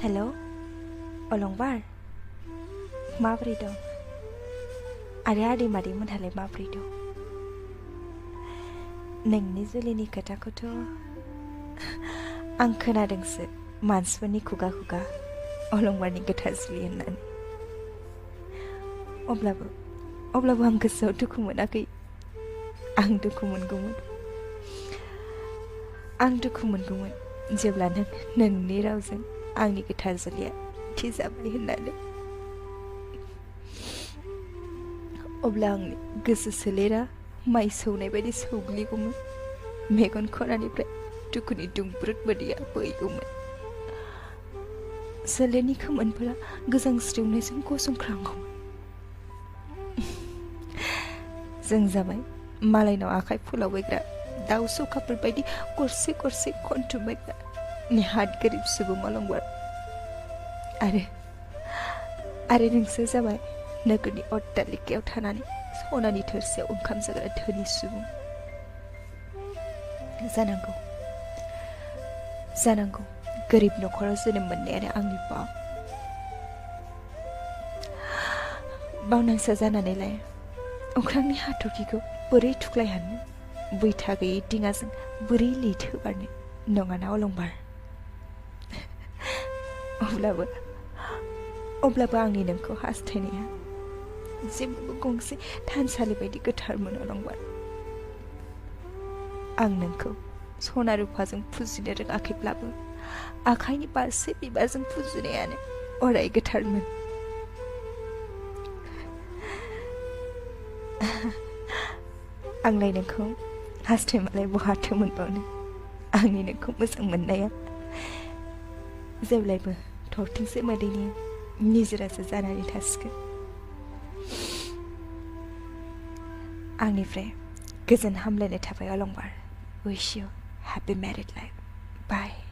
hello अलंबार माबोरै दं आरो आदै मादैमोनहालाय माबोरै दं नोंनि जुलिनि खोथाखौथ' आं खोनादोंसो मानसिफोरनि खुगा खुगा अलंबारनि गोथार जुलि होननानै अब्लाबो आं गोसोआव दुखु मोनाखै आं दुखु मोनगौमोन जेब्ला नोंनि रावजों आंनि गोथार जुलिया थि जाबाय होननानै अब्ला आंनि गोसो सोलेरा माइ सौनाय बायदि सौग्लिगौमोन मेगन खनानिफ्राय दुखुनि दुंब्रुद मोदैया बोहैगौमोन सोलेरनि खोमोनफोरा गोजांस्रिवनायजों गसंख्रांगौमोन जों जाबाय मालायनाव आखाइ फोलावबायग्रा दाउ सखाफोर बायदि गरसे गरसे खनथुमबायग्रा नेहाद गोरिब सुबुं अलंबार आरो नोंसोर जाबाय नोगोरनि अट्टालिकायाव थानानै सनानि थोरसियाव ओंखाम जाग्रा धोनि सुबुं जानांगौ गोरिब न'खराव जोनोम मोननायानो आंनि बावनांसा जानानैलाय अख्रांनि हाथरखिखौ बोरै थुख्लायहानो बैथा गैयै दिङाजों बोरै लैथो बारनो नङाना अलंबार अब्लाबो आंनि नोंखौ हास्थायनाया जेबो गंसे थानसालि बायदि गोथारमोन अलंबार आं नोंखौ सना रुफाजों फुजिनो रोङाखैब्लाबो आखाइनि बारसे बिबारजों फुजिनायानो अराय गोथारमोन आंलाय नोंखौ हास्थायमालाय बहाथो मोनबावनो आंनि नोंखौ मोजां मोननाया जेब्लायबो थरथिंसे मोदैनि निजोरासो जानानै थासिगोन आंनिफ्राय गोजोन हामलायनाय थाबाय अलंबार wish you happy married life bye